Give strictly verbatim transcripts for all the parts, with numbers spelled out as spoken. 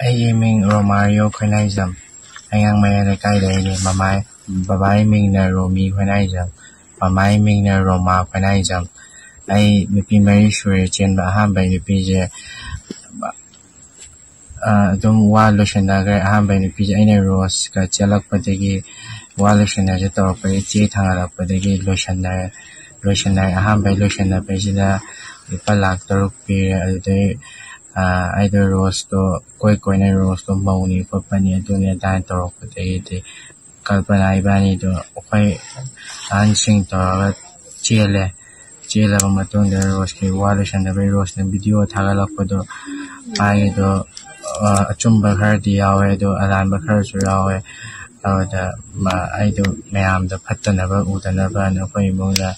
ꯑꯩꯒꯤ ꯃꯤꯡ ꯔꯣꯃꯥꯔꯤꯌꯣ ꯈꯣꯏꯅꯥꯏꯖꯝ꯫ ꯑꯩ ꯉꯥꯡꯃꯩ ꯂꯩꯀꯥꯏꯗꯒꯤꯅꯤ꯫ ꯃꯃꯥꯏ, ꯕꯕꯥꯒꯤ ꯃꯤꯡꯅ ꯔꯣꯃꯤ ꯈꯣꯏꯅꯥꯏꯖꯝ꯫ ꯃꯃꯥꯒꯤ ꯃꯤꯡꯅ ꯔꯣꯃꯥ ꯈꯣꯏꯅꯥꯏꯖꯝ꯫ ꯑꯩ ꯅꯨꯄꯤ ꯃꯔꯤ ꯁꯨꯔꯦ ꯆꯦꯟꯕ꯫ ꯑꯍꯥꯟꯕꯩ ꯅꯨꯄꯤꯁꯦ, ꯑ, ꯑꯗꯨꯝ ꯋꯥ ꯂꯣꯏꯁꯟꯅꯈ꯭ꯔꯦ꯫ ꯑꯍꯥꯟꯕꯩ ꯅꯨꯄꯤꯁꯦ ꯑꯩꯅ ꯔꯣꯁꯀ ꯆꯦꯜꯂꯛꯄꯗꯒꯤ ꯋꯥ ꯂꯣꯏꯁꯟꯅꯁꯦ ꯇꯧꯔꯛꯄꯗꯒꯤ ꯆꯦ ꯊꯥꯡꯒꯠꯂꯛꯄꯗꯒꯤ ꯂꯣꯏꯁꯟꯅꯔꯦ꯫ ꯂꯣꯏꯁꯟꯅꯔꯦ꯫ ꯑꯍꯥꯟꯕꯩ ꯂꯣꯏꯁꯟꯅꯕꯩꯁꯤꯗ ꯂꯨꯄꯥ ꯂꯥꯈ ꯇꯔꯨꯛ ꯄꯤꯔꯦ꯫ ꯑꯗꯨꯗꯩ, ꯑ, ꯑꯩꯗꯣ ꯔꯣꯁꯇꯣ ꯀꯣꯏ ꯀꯣꯏꯅ ꯔꯣꯁꯇꯣ ꯃꯧꯅꯤ ꯈꯣꯠꯄꯅꯤ ꯑꯗꯨꯅꯤ ꯑꯗꯥꯅ ꯇꯧꯔꯛꯄꯗꯒꯤꯗꯤ ꯀꯜꯄꯅꯥ ꯏꯕꯥꯅꯤꯗꯣ ꯑꯩꯈꯣꯏ ꯑꯍꯟꯁꯤꯡ ꯇꯧꯔꯒ ꯆꯦꯜꯂꯦ꯫ ꯆꯦꯜꯂꯕ ꯃꯇꯨꯡꯗ ꯔꯣꯁꯀꯤ ꯋꯥ ꯂꯣꯏꯁꯟꯅꯕꯩ ꯔꯣꯁꯅ ꯚꯤꯗꯤꯑꯣ ꯊꯥꯒꯠꯂꯛꯄꯗꯣ, ꯃꯥꯒꯤꯗꯣ, ꯑ, ꯑꯆꯨꯝꯕ ꯈꯔꯗꯤ ꯌꯥꯎꯋꯦ, ꯑꯗꯣ ꯑꯔꯥꯟꯕ ꯈꯔꯁꯨ ꯌꯥꯎꯋꯦ꯫ ꯑꯗꯨꯗ ꯃꯥ-, ꯑꯩꯗꯣ ꯃꯌꯥꯝꯗ ꯐꯠꯇꯅꯕ ꯎꯗꯅꯕꯅ ꯑꯩꯈꯣꯏ ꯏꯃꯨꯡꯗ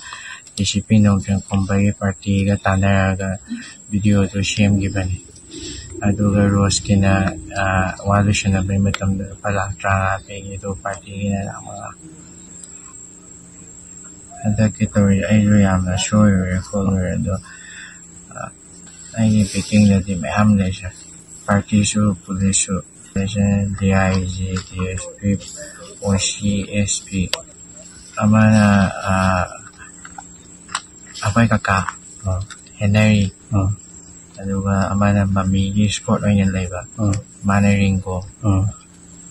ꯗꯤ ꯁꯤ ꯄꯤ ꯅꯣꯡꯊꯦꯝ ꯈꯣꯝꯕꯒꯤ ꯄꯥꯔꯇꯤꯒ ꯇꯥꯟꯅꯔꯒ ꯚꯤꯗꯤꯑꯣꯗꯣ ꯁꯦꯝꯈꯤꯕꯅꯤ꯫ ꯑꯗꯨꯒ ꯔꯣꯁꯀꯤꯅ, ꯑ, ꯋꯥ ꯂꯣꯏꯁꯟꯅꯕꯩ ꯃꯇꯝꯗ ꯂꯨꯄꯥ ꯂꯥꯈ ꯇꯔꯥꯃꯉꯥ ꯄꯤꯈꯤ, ꯑꯗꯨꯒ ꯄꯥꯔꯇꯤꯒꯤꯅ ꯂꯥꯈ ꯃꯉꯥ꯫ ꯍꯟꯗꯛꯀꯤ ꯇꯧꯔꯤ ꯑꯩꯁꯨ ꯌꯥꯝꯅ ꯁꯣꯏꯔꯨꯔꯦ ꯈꯣꯠꯂꯨꯔꯦ, ꯑꯗꯣ, ꯑ, ꯑꯩꯒꯤ ꯕꯦꯀꯤꯡꯗꯗꯤ ꯃꯌꯥꯝ ꯂꯩꯁꯦ꯫ ꯄꯥꯔꯇꯤꯁꯨ, ꯄꯨꯂꯤꯁꯁꯨ, ꯂꯩꯁꯦ, D I G, D S P, ꯑꯣ ꯁꯤ, ꯑꯦꯁ ꯄꯤ, ꯑꯃꯅ, ꯑ, ꯑꯩꯈꯣꯏ ꯀꯀꯥ, ꯑ, ꯍꯦꯅꯔꯤ, ꯑ, ꯑꯗꯨꯒ ꯑꯃꯅ ꯃꯃꯤꯒꯤ ꯁ꯭ꯀꯣꯠ ꯑꯣꯏꯅ ꯂꯩꯕ, ꯑ, ꯃꯥꯅ ꯔꯤꯡꯒꯣ, ꯑ,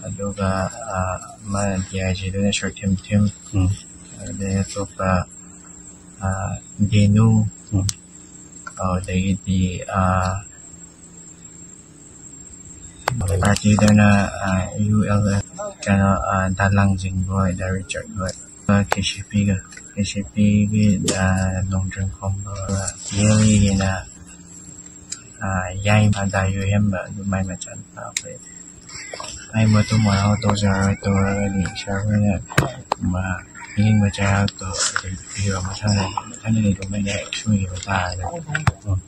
ꯑꯗꯨꯒ, ꯑ, ꯑꯃꯅ ꯗꯤ ꯑꯥꯏ ꯖꯤꯗꯨꯅ ꯁꯨꯔꯊꯤꯝ ꯊꯤꯝ, ꯎꯝ꯫ ꯑꯗꯩ ꯑꯇꯣꯞꯄ, ꯑ, ꯗꯦꯅꯨ, ꯎꯝ꯫ ꯑꯗꯒꯤꯗꯤ, ꯑ, ꯄꯥꯔꯇꯤꯗꯅ, ꯑ, ꯌꯨ ꯑꯦꯜ ꯑꯦꯐ, ꯀꯩꯅꯣ, ꯑ, ꯗꯥ ꯂꯥꯡꯖꯤꯡꯕ ꯍꯣꯏ, ꯗꯥ ꯔꯤꯆꯥꯔꯠ ꯍꯣꯏ, ꯀꯦ ꯁꯤ ꯄꯤꯒ, ꯀꯦ ꯁꯤ ꯄꯤꯒꯤ, ꯑ, ꯅꯣꯡꯗ꯭ꯔꯤꯡ ꯈꯣꯝꯕ, ꯇꯤ ꯑꯦꯜ ꯏꯒꯤꯅ, ꯑ, ꯌꯥꯏꯃ ꯗꯥ ꯌꯣꯏꯍꯦꯝꯕ, ꯑꯗꯨ ꯃꯥꯏ ꯃꯆꯥꯅꯨꯄꯥ ꯑꯩꯈꯣꯏ꯫ ꯑꯩ ꯃꯇꯨꯡ ꯃꯅꯥꯎ ꯇꯧꯖꯔꯔꯣꯏ, ꯇꯧꯔꯒꯗꯤ ꯁꯥꯔ ꯍꯣꯏꯅ, ꯃ-, ꯄꯤꯅꯤꯡꯕ ꯆꯩꯔꯥꯛꯇꯣ ꯑꯗꯨꯝ ꯄꯤꯕꯤꯔꯣ, ꯃꯊꯪꯗ, ꯃꯊꯪꯗꯗꯤ ꯑꯗꯨꯝ ꯑꯩꯅ ꯍꯦꯛ ꯁꯣꯏꯈꯤꯕ ꯇꯥꯔꯒꯗꯤ꯫ ꯎꯝ꯫